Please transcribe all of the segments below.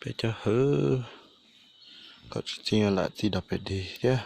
Peb cov hawv kom tsis txi lam txi dog pem dig thiab.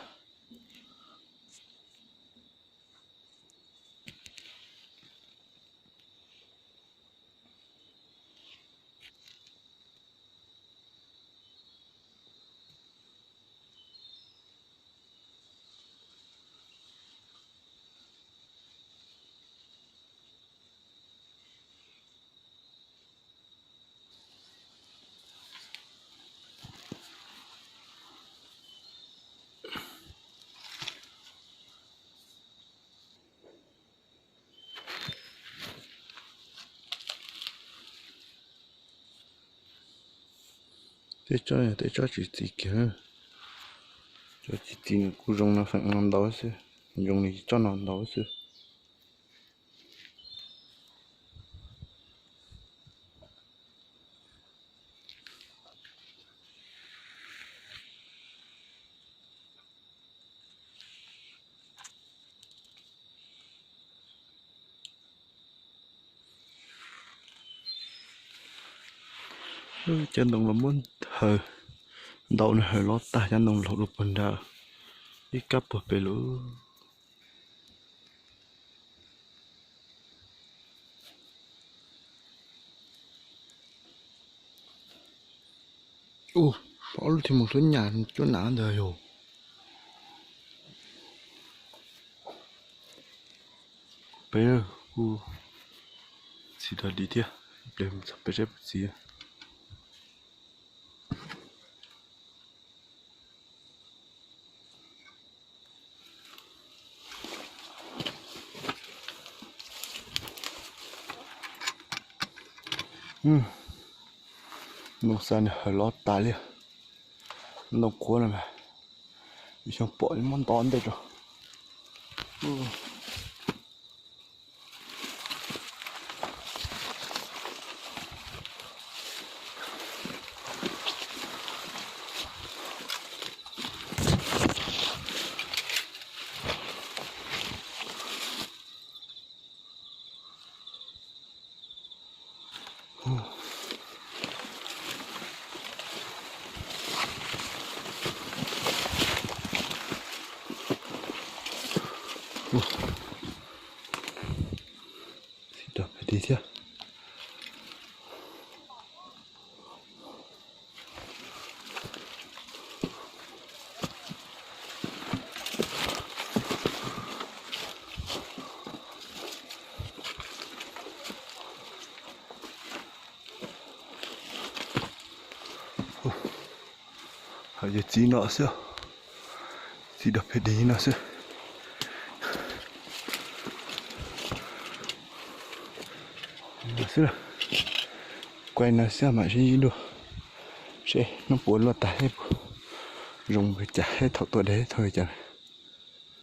Tej tsob, tej tsob tsis txi kiag. Cov tsis txi nws kuj zoo no feem no ntau xwb, zoo li tsob no ntau xwb. Cov ntoo los muab haws ntau no, haws los tag cov ntoo laug dua puag nrad, ib kab puag pem lawm. Ua, ob lub thiaj mus hlub nyam cuab nam ntag yog. Peb kuj txiv dog dig thiab, peb txog peb seb puas txiv. Ntoo xav nws haws los tas li. Ntoo qhuav no mas, xyov pom muab ntov ntej rau. Txiv dog pem dig thiab. Hais tias txiv no xwb, txiv dog pem dig no xwb. Xwb, kuaj no xwb mam sib ntsib dua, seb hnub puas luaj tag thiab puas zoo li cas thiab thaum tuaj deb thaum li cas.